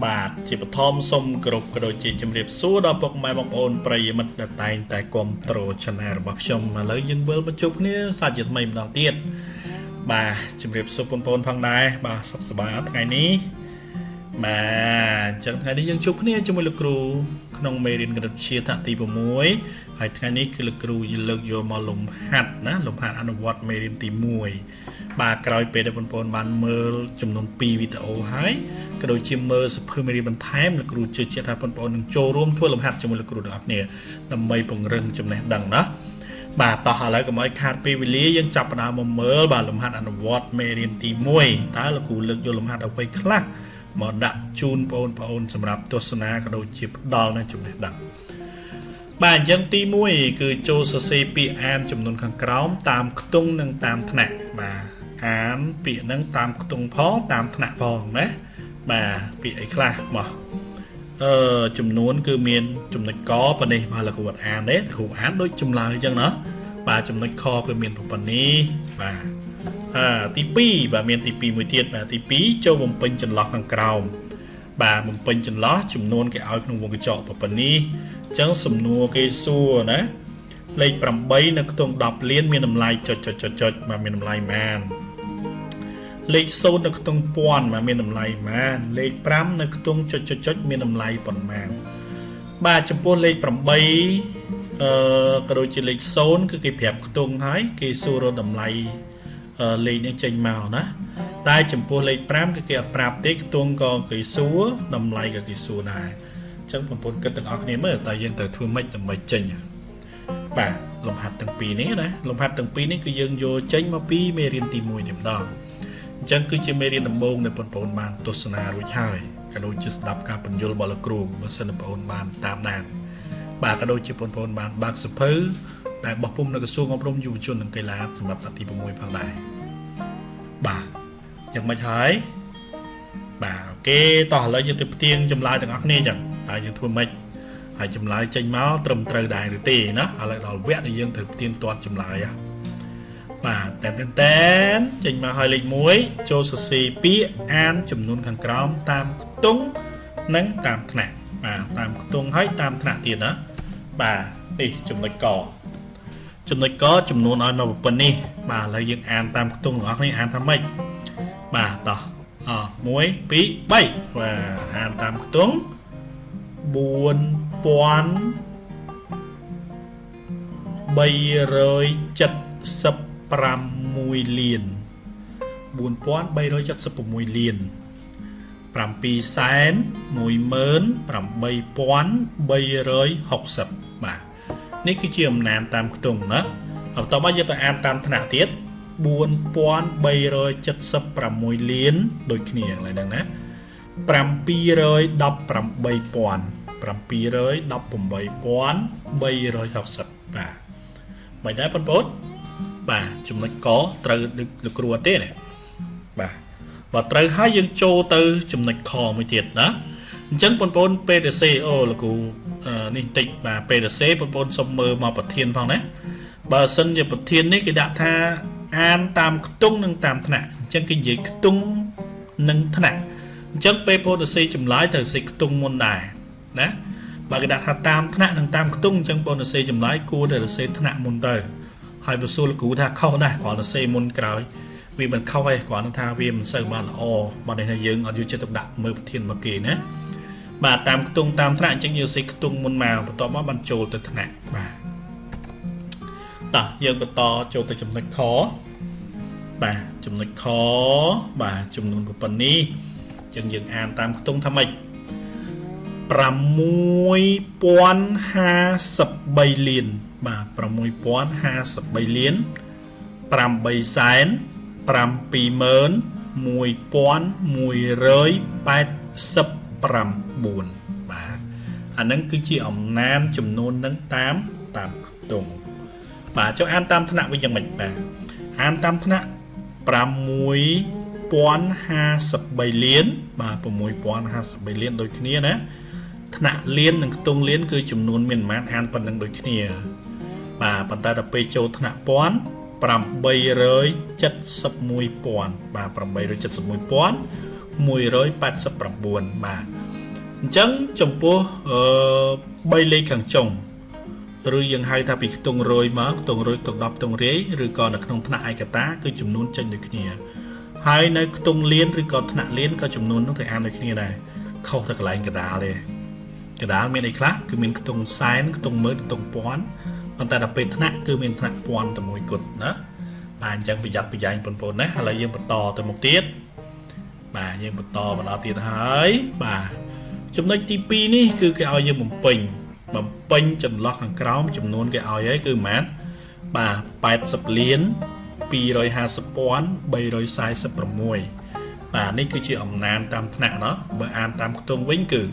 បាទជាបឋមសូមគោរពក៏ដូចជាជម្រាបសួរដល់ពុកម៉ែបងប្អូនប្រិយមិត្តដែលតែងតែគាំទ្រ Channel របស់ខ្ញុំឥឡូវយើងវិលមកជួបគ្នាសាជាថ្មីម្ដងទៀតបាទជម្រាបសួរបងប្អូនផងដែរបាទសុខសប្បាយអត់ថ្ងៃនេះបាទអញ្ចឹងថ្ងៃនេះយើងជួបគ្នាជាមួយលោកគ្រូក្នុងមេរៀនគណិតវិទ្យាថ្នាក់ទី6ហើយថ្ងៃនេះគឺលោកគ្រូលើកយកមកលំហាត់ណាលំហាត់អនុវត្តមេរៀនទី1បាទក្រោយពេលដែលបងប្អូនបានមើលចំនួន2វីដេអូហើយក៏ដូចជាមើលសៀវភៅមេរៀនបន្ថែមលោកគ្រូជឿជាក់ថាបងប្អូននឹងចូលរួមធ្វើលំហាត់ជាមួយលោកគ្រូទាំងអស់គ្នាដើម្បីពង្រឹងចំណេះដឹងណាបាទតោះឥឡូវកុំឲ្យខាតពេលវេលាយើងចាប់ផ្ដើមមកមើលបាទលំហាត់អនុវត្តមេរៀនទី1តើលោកគ្រូលើកយកលំហាត់អ្វីខ្លះមកដាក់ជូនបងប្អូនសម្រាប់ទស្សនាក៏ដូចជាផ្ដល់នៅចំណេះដឹងបាទអញ្ចឹងទី1គឺចូលសរសេរពាក្យអានចំនួនខាងក្រោមតាមខ្ទង់និងតាមថ្នាក់បាទអានពាក្យហ្នឹងតាមខ្ទង់ផងតាមថ្នាក់ផងណាបាទពាក្យអីខ្លះមកអឺចំនួនគឺមានចំណុចកប៉ុណ្នេះបាទលោកគ្រូអត់អានទេគ្រូអានដូចចម្លើយអញ្ចឹងណាបាទចំណុចខគឺមានប៉ុណ្នេះបាទអាទី2បាទមានទី2មួយទៀតបាទទី2ចូលបំពេញចន្លោះខាងក្រោមបាទបំពេញចន្លោះចំនួនគេឲ្យក្នុងវងកញ្ចក់ប៉ុណ្នេះអញ្ចឹងសំណួរគេសួរណាលេខ8នៅខ្ទង់10លានមានតម្លៃចុចចុចចុចចុចបាទមានតម្លៃប៉ុន្មានលេខ0នៅខ្ទង់ពាន់បាទមានតម្លៃប៉ុន្មានលេខ5នៅខ្ទង់ចុចចុចចុចមានតម្លៃប៉ុន្មានបាទចំពោះលេខ8អឺក៏ដូចជាលេខ0គឺគេប្រាប់ខ្ទង់ហើយគេសួររកតម្លៃលេខនេះចេញមកណាតែចំពោះលេខ5គឺគេអត់ប្រាប់ទេខ្ទង់ក៏គេសួរតម្លៃក៏គេសួរដែរអញ្ចឹងបងប្អូនគិតទាំងអស់គ្នាមើលតើយើងត្រូវធ្វើម៉េចដើម្បីចេញបាទលំហាត់ទាំងពីរនេះណាលំហាត់ទាំងពីរនេះគឺយើងយកចេញមកពីមេរៀនទី1នេះម្ដងអញ្ចឹងគឺជាមេរៀនដំបូងដែលបងប្អូនបានទស្សនារួចហើយក៏ដូចជាស្ដាប់ការពន្យល់របស់លោកគ្រូបើសិនបងប្អូនបានតាមដានបាទក៏ដូចជាបងប្អូនបានបើកសៀវភៅដែលបោះពុម្ពនៅក្រសួងអប់រំយុវជននិងកីឡាសម្រាប់ថ្នាក់ទី6ផងដែរបាទយ៉ាងម៉េចហើយបាទ OK តោះឥឡូវយើងទៅផ្ទៀងចម្លើយទាំងអស់គ្នាអញ្ចឹងតើយើងធ្វើម៉េចហើយចម្លើយចេញមកត្រឹមត្រូវដែរឬទេណាឥឡូវដល់វគ្គដែលយើងត្រូវផ្ទៀងទាត់ចម្លើយបាទតែនតែនចេញមកហើយលេខ1ចូលសរសេរពាក្យអានចំនួនខាងក្រោមតាមខ្ទង់និងតាមថ្នាក់បាទតាមខ្ទង់ហើយតាមថ្នាក់ទៀតណាបាទនេះចំណុចកចំណុចកចំនួនឲ្យមកប៉ុណ្នេះបាទឥឡូវយើងអានតាមខ្ទង់ទាំងអស់គ្នាអានថាម៉េចបាទតោះអ1 2 3បាទអានតាមខ្ទង់4376លាន4376លាន7សែន18360បាទនេះគឺជាអំណានតាមខ្ទង់ណាបន្ទាប់មកយើងទៅអានតាមថ្នាក់ទៀត4376លានដូចគ្នាកន្លែងហ្នឹងណា718,000 718,360បាទមិនដែរបងប្អូនបាទចំណុចកត្រូវលោកគ្រូអត់ទេណាបាទបើត្រូវហើយយើងចូលទៅចំណុចខមួយទៀតណាអញ្ចឹងបងប្អូនពេលទៅសេអូលោកគ្រូនេះបន្តិចបាទពេលទៅសេបងប្អូនសុំមើលមកប្រធានផងណាបើសិនជាប្រធាននេះគេដាក់ថាអានតាមខ្ទង់និងតាមថ្នាក់អញ្ចឹងគេនិយាយខ្ទង់និងថ្នាក់អញ្ចឹងពេលបងទៅសេចម្លើយត្រូវសេខ្ទង់មុនដែរណាបើគេដាក់ថាតាមថ្នាក់និងតាមខ្ទង់អញ្ចឹងបងទៅសេចម្លើយគួរតែទៅសេថ្នាក់មុនទៅហើយបើសួរលោកគ្រូថាខុសដែរគ្រាន់តែសេមុនក្រោយវាមិនខុសទេគ្រាន់តែថាវាមិនសូវបានល្អបើនេះថាយើងអត់យកចិត្តទុកដាក់មើលប្រធានមកគេណាបាទតាមខ្ទង់តាមថ្នាក់អញ្ចឹងយើងសេខ្ទង់មុនមកបន្ទាប់មកបានចូលទៅថ្នាក់បាទតោះយើងបន្តចូលទៅចំណុចខបាទចំណុចខបាទចំនួនប៉ុណ្នេះអញ្ចឹងយើងអានតាមខ្ទង់ថាម៉េច6053លានបាទ6053លាន8សែន71189បាទអាហ្នឹងគឺជាអំណានចំនួននឹងតាមតាមខ្ទង់បាទចុះអានតាមថ្នាក់វិញយ៉ាងម៉េចបាទអានតាមថ្នាក់6053លានបាទ6053លានដូចគ្នាណាថ្នាក់លាននិងខ្ទង់លានគឺចំនួនមានប្រមាណអានប៉ុណ្ណឹងដូចគ្នាបាទប៉ុន្តែដល់ពេលចូលថ្នាក់ពាន់871,000បាទ871,189បាទ អញ្ចឹងចំពោះអឺ3លេខខាងចុងឬយើងហៅថាពីខ្ទង់រយមកខ្ទង់រយខ្ទង់10ខ្ទង់រាយឬក៏នៅក្នុងថ្នាក់ឯកតាគឺចំនួនចេញដូចគ្នាហើយនៅខ្ទង់លានឬក៏ថ្នាក់លានក៏ចំនួននោះទៅអានដូចគ្នាដែរខុសតែកន្លែងកដាលទេកដាលមានអីខ្លះគឺមានខ្ទង់សែនខ្ទង់ម៉ឺនខ្ទង់ពាន់ប៉ុន្តែដល់ពេលថ្នាក់គឺមានថ្នាក់ពាន់តែមួយគត់ណាបាទអញ្ចឹងប្រយ័ត្នប្រយែងបងប្អូនណាឥឡូវយើងបន្តទៅមុខទៀតបាទយើងបន្តមកដល់ទៀតហើយបាទចំណុចទី2នេះគឺគេឲ្យយើងបំពេញបំពេញចន្លោះខាងក្រោមចំនួនគេឲ្យហើយគឺប៉ុន្មានបាទ80លាន250,346បាទនេះគឺជាអំណានតាមថ្នាក់ណោះបើអានតាមខ្ទង់វិញគឺ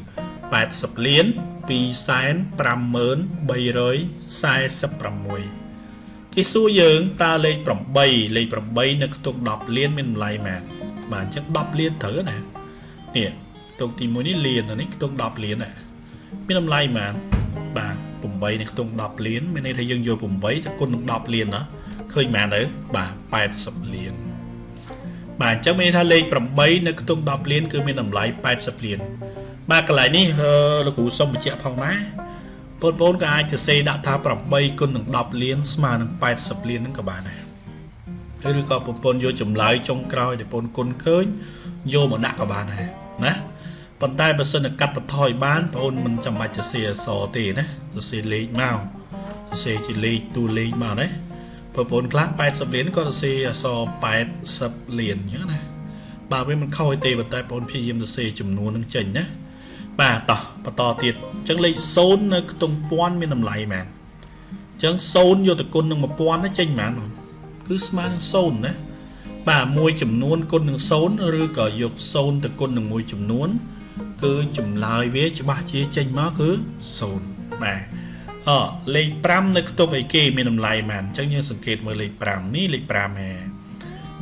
80លាន250,346គេសួរយើងតើលេខ8លេខ8នៅខ្ទង់10លានមានតម្លៃប៉ុន្មានបាទអញ្ចឹង10លានត្រូវណានេះខ្ទង់ទី1នេះលាននេះខ្ទង់10លានណាមានតម្លៃប៉ុន្មានបាទ8នៅខ្ទង់10លានមានន័យថាយើងយក8ទៅគុណនឹង10លានណាឃើញប៉ុន្មានទៅបាទ80លានបាទអញ្ចឹងមានន័យថាលេខ8នៅខ្ទង់10លានគឺមានតម្លៃ80លានបាទកន្លែងនេះលោកគ្រូសុំបញ្ជាក់ផងដែរបងប្អូនក៏អាចសរសេរដាក់ថា8គុណនឹង10លានស្មើនឹង80លានហ្នឹងក៏បានដែរឬក៏បងប្អូនយកចម្លើយចុងក្រោយដែលបងគុណឃើញយកមកដាក់ក៏បានដែរណាប៉ុន្តែបើសិនតែកាត់បន្ថយបានបងអូនមិនចាំបាច់សរសេរអក្សរទេណាសរសេរលេខមកសរសេរជាលេខតួលេខមកណាបងប្អូនខ្លះ80លានក៏សរសេរអក្សរ80លានអញ្ចឹងណាបាទវាមិនខុសទេប៉ុន្តែបងប្អូនព្យាយាមសរសេរចំនួននឹងចេញណាបាទតោះបន្តទៀតអញ្ចឹងលេខ0នៅខ្ទង់ពាន់មានតម្លៃមែនអញ្ចឹង0យកទៅគុណនឹង1000ណាចេញប៉ុន្មានគឺស្មើនឹង0ណាបាទមួយចំនួនគុណនឹង0ឬក៏យក0ទៅគុណនឹងមួយចំនួនគឺចម្លើយវាច្បាស់ជាចេញមកគឺ0បាទអលេខ5នៅខ្ទង់អីគេមានតម្លៃប៉ុន្មានអញ្ចឹងយើងសង្កេតមើលលេខ5នេះលេខ5ហែ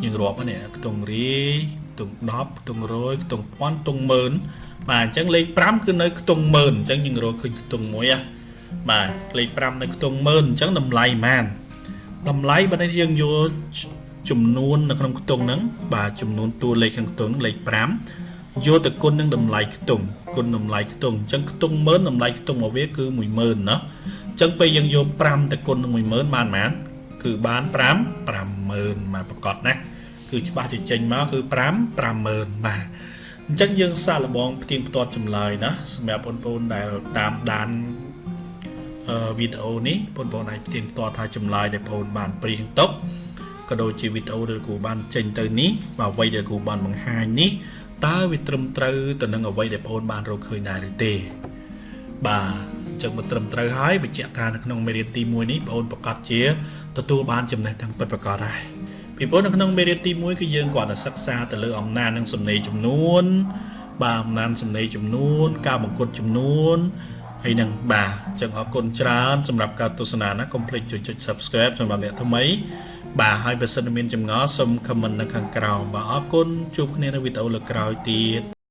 យើងរាប់នេះខ្ទង់រាយខ្ទង់10ខ្ទង់100ខ្ទង់ពាន់ខ្ទង់ម៉ឺនបាទអញ្ចឹងលេខ5គឺនៅខ្ទង់ម៉ឺនអញ្ចឹងយើងរកឃើញខ្ទង់មួយហ៎បាទលេខ5នៅខ្ទង់ម៉ឺនអញ្ចឹងតម្លៃប៉ុន្មានតម្លៃបើនេះយើងយកចំនួននៅក្នុងខ្ទង់ហ្នឹងបាទចំនួនតួលេខក្នុងខ្ទង់ហ្នឹងលេខ5យកទៅគុណនឹងតម្លៃខ្ទង់គុណតម្លៃខ្ទង់អញ្ចឹងខ្ទង់ម៉ឺនតម្លៃខ្ទង់របស់វាគឺ10000ណាអញ្ចឹងពេលយើងយក5ទៅគុណនឹង10000បានប៉ុន្មានគឺបាន5 50000មកប្រកាសណាគឺច្បាស់ជាចេញមកគឺ5 50000បាទអញ្ចឹងយើងសាកល្បងផ្ទៀងផ្ទាត់ចម្លើយណាសម្រាប់បងប្អូនដែលតាមដានវីដេអូនេះបងប្អូនអាចផ្ទៀងផ្ទាត់ថាចម្លើយដែលបងប្អូនបានព្រៀងទុកក៏ដូចជាវីដេអូដែលគ្រូបានចេញទៅនេះបាទអ្វីដែលគ្រូបានបង្ហាញនេះតើវាត្រឹមត្រូវទៅនឹងអ្វីដែលបងប្អូនបានរកឃើញដែរឬទេបាទអញ្ចឹងបើត្រឹមត្រូវហើយបញ្ជាក់ថានៅក្នុងមេរៀនទី1នេះបងប្អូនប្រកាសជាទទួលបានចំណេះទាំងពិតប្រាកដហើយពីព្រោះនៅក្នុងមេរៀនទី1គឺយើងគ្រាន់តែសិក្សាទៅលើអំណាចនិងសំណេរចំនួនបាទអំណាចសំណេរចំនួនការបង្គុតចំនួនហើយនឹងបាទអញ្ចឹងអរគុណច្រើនសម្រាប់ការទស្សនាណាកុំភ្លេចចុច Subscribe សម្រាប់អ្នកថ្មីបាទហើយបើសិនមានចម្ងល់សូម comment នៅខាងក្រោមបាទអរគុណជួបគ្នានៅវីដេអូលើក្រោយទៀត។